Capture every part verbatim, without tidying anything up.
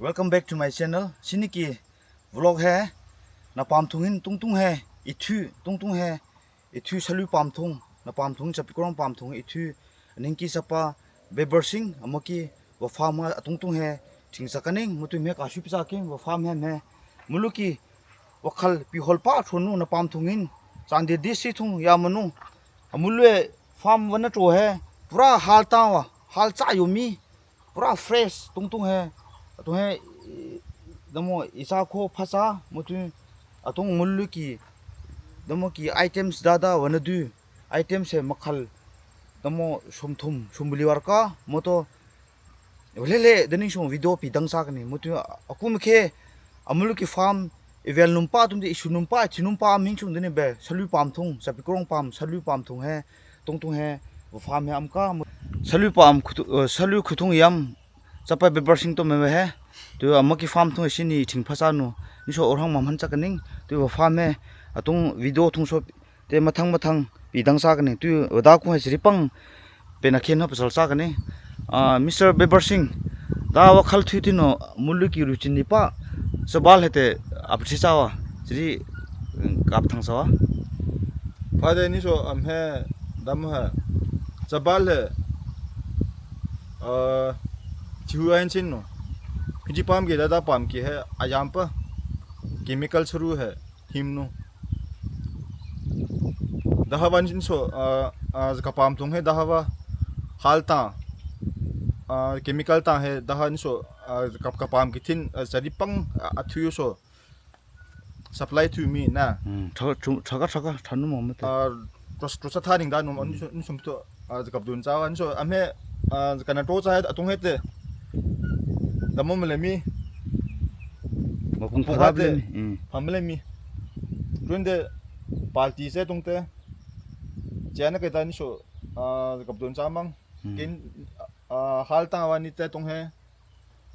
Welcome back to my channel. Shini ki vlog he, na pamtung hin tungtung he, ithu tungtung he, ithu Salui pamtung, na pamtung hin Chapikrong pamtung ithu, ningki sapa Beber Singh, ama ki wa farm ha tungtung he, thing sa kaning, mutu me ka shup sa king, wa farm he me. Mulu ki wa khal pi hol pa thonu na pamtung hin, Chandel district thung ya manu. Amulu e farm wa na tro he, pura hal ta wa, hal cha yomi. Pura fresh, tungtung he. Atung he, damo isa ko phasa, mutu atung mulu ki, damo ki items dada wa na du. Items he makhal, damo somthum, sombuli warka, mutu. Lele, dening song video pi dang sa kani, mutu aku mekhe, amulu ki farm, ivel numpa tumde, isu numpa, ichi numpa, ming song deni be, Salui pamtung, Chapikrong pam, Salui pamtung he, tungtung he, wa farm he amka, Salui pam, khutu-, eh, Salui khutung yam, sapa Beber Singh to me he, tu ama ki farm tung he shini thing phasa nu, ni so orang mamhan cha kaning, tu wa farm he, atung video thung so, te mathang mathang, pi dang sa kaning, tu wa da ku he siri pang, pe na khen ha pasal sa kani. Ah, Mister Beber Singh, da wa khal thu tino mulu ki ruchin ni pa, Chabal he te ap thi sa wa, siri, mm, kap thang sa wa. Pha de ni so am he, dam he, Chabal he, ah, chi hu ain chin no. Ki ji pam ki dada pam ki he, ayam pa, chemical suru he. Him nu. Dahawa ni so, ah, ah, ka pamtung he dahawa hal ta, ah, chemical ta he daha ni so, ah, ka, ka pam ki thin, ah, sari pang, ah, athu so. Supply thu mi na. Hmm, tho, thu, thaka, thaka, thanu mo mete. Ah, tros, tros sa thaning da nu, ni so, ni so to, ah, ka dun cha, ni so, am he, ah, ka na to cha he, atung he te. Damo mele mi. Mapung pung pharap le mi. Hmm. Phamele mi. Tunde party se tungte. Chana ke ta ni so, ah, ka dun cha mang. Hmm. Kin, ah, hal ta wa ni te tung he.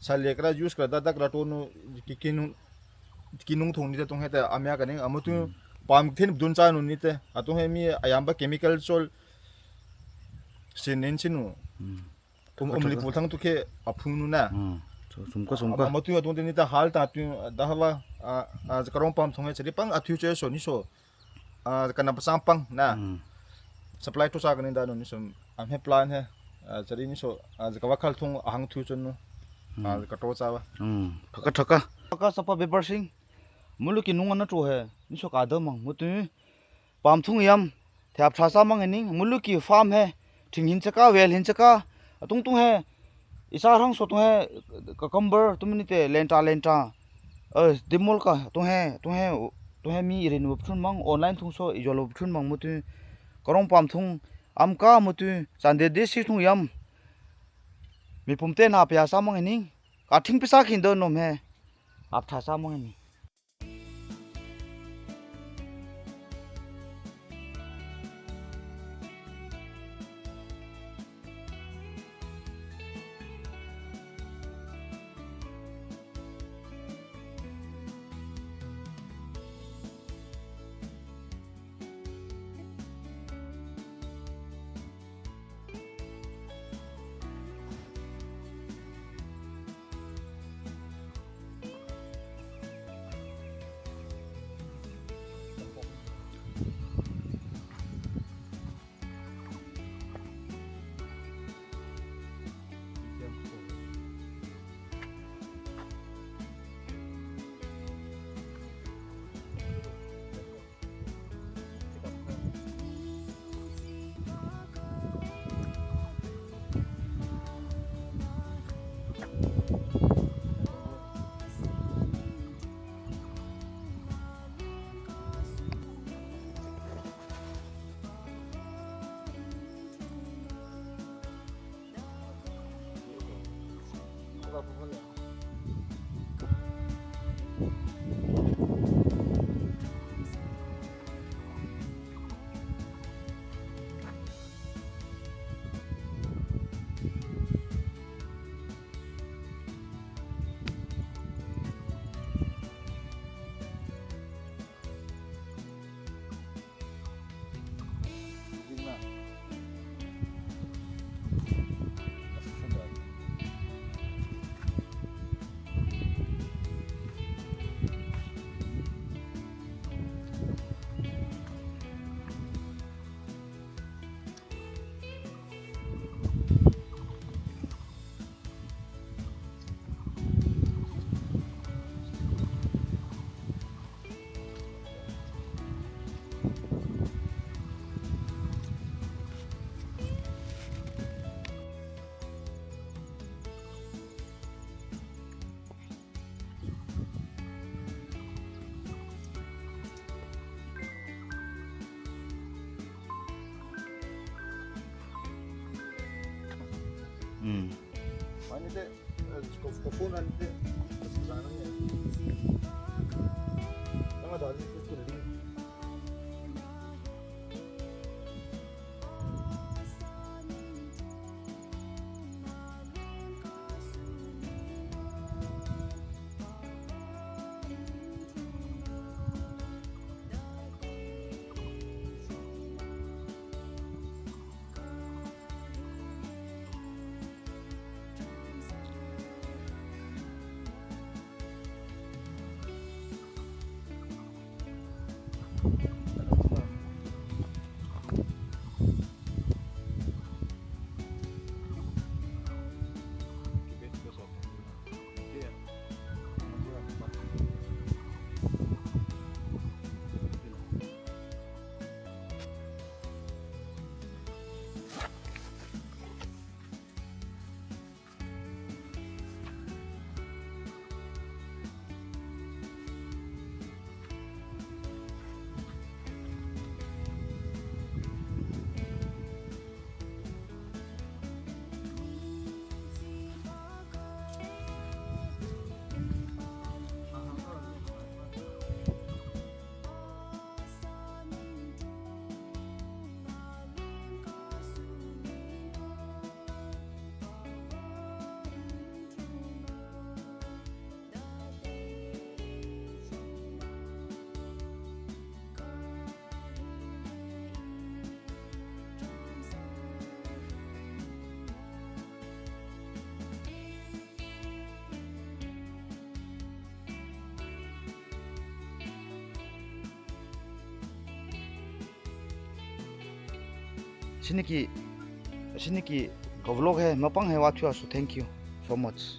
Sa le kra use kra da da kra to nu ki, ki nung, ki nung thung ni te tung he te amya kaning. Amu tu pam thin dun cha nu ni te. Atung he mi ayam ba chemical sol. Sin nin sin nu. Hmm. Um, um, li pul thang tu ke aphung nu na. Hmm. So, sum ka, sum ka. Ama tu atung te ni ta hal ta tu dahawa, ah, ah, ka rong pam thong he sari pang athu che so ni so. Ah, ka na pasang pang na. Hmm. Supply to sa kaning da nu ni so. Am he plan he. Ah, sari ni so. Ah, ka wa khal thung ahang thu chon nu. Hmm. Ah, ka to sa wa. Hmm. Thaka, thaka. Thaka sapa Beber Singh. Mulu ki nung ana to he. Ni so ka da mang. Mutu. Pam thung yam, the ap tha sa mang ning, mulu ki farm he, thing hin chaka, wel hin chaka, atung tung he, isa rang so tung he, cucumber, tumini te, lenta, lenta, eh, dimol ka, tung he, tung he, tung he mi irin wa thun mang, online thung so, ijol wa thun mang, mutu, ka rong pam thung, amka, mutu, Chandel district thung yam, mi pum te na pia sa mang ning, ka thing pisa khin do nom he, ap tha sa mang ning. Mm. Ani te, eh, ko, ko phone ani te. Shini ki, shini ki ka vlog he, mapang he wa thiu asu, thank you so much.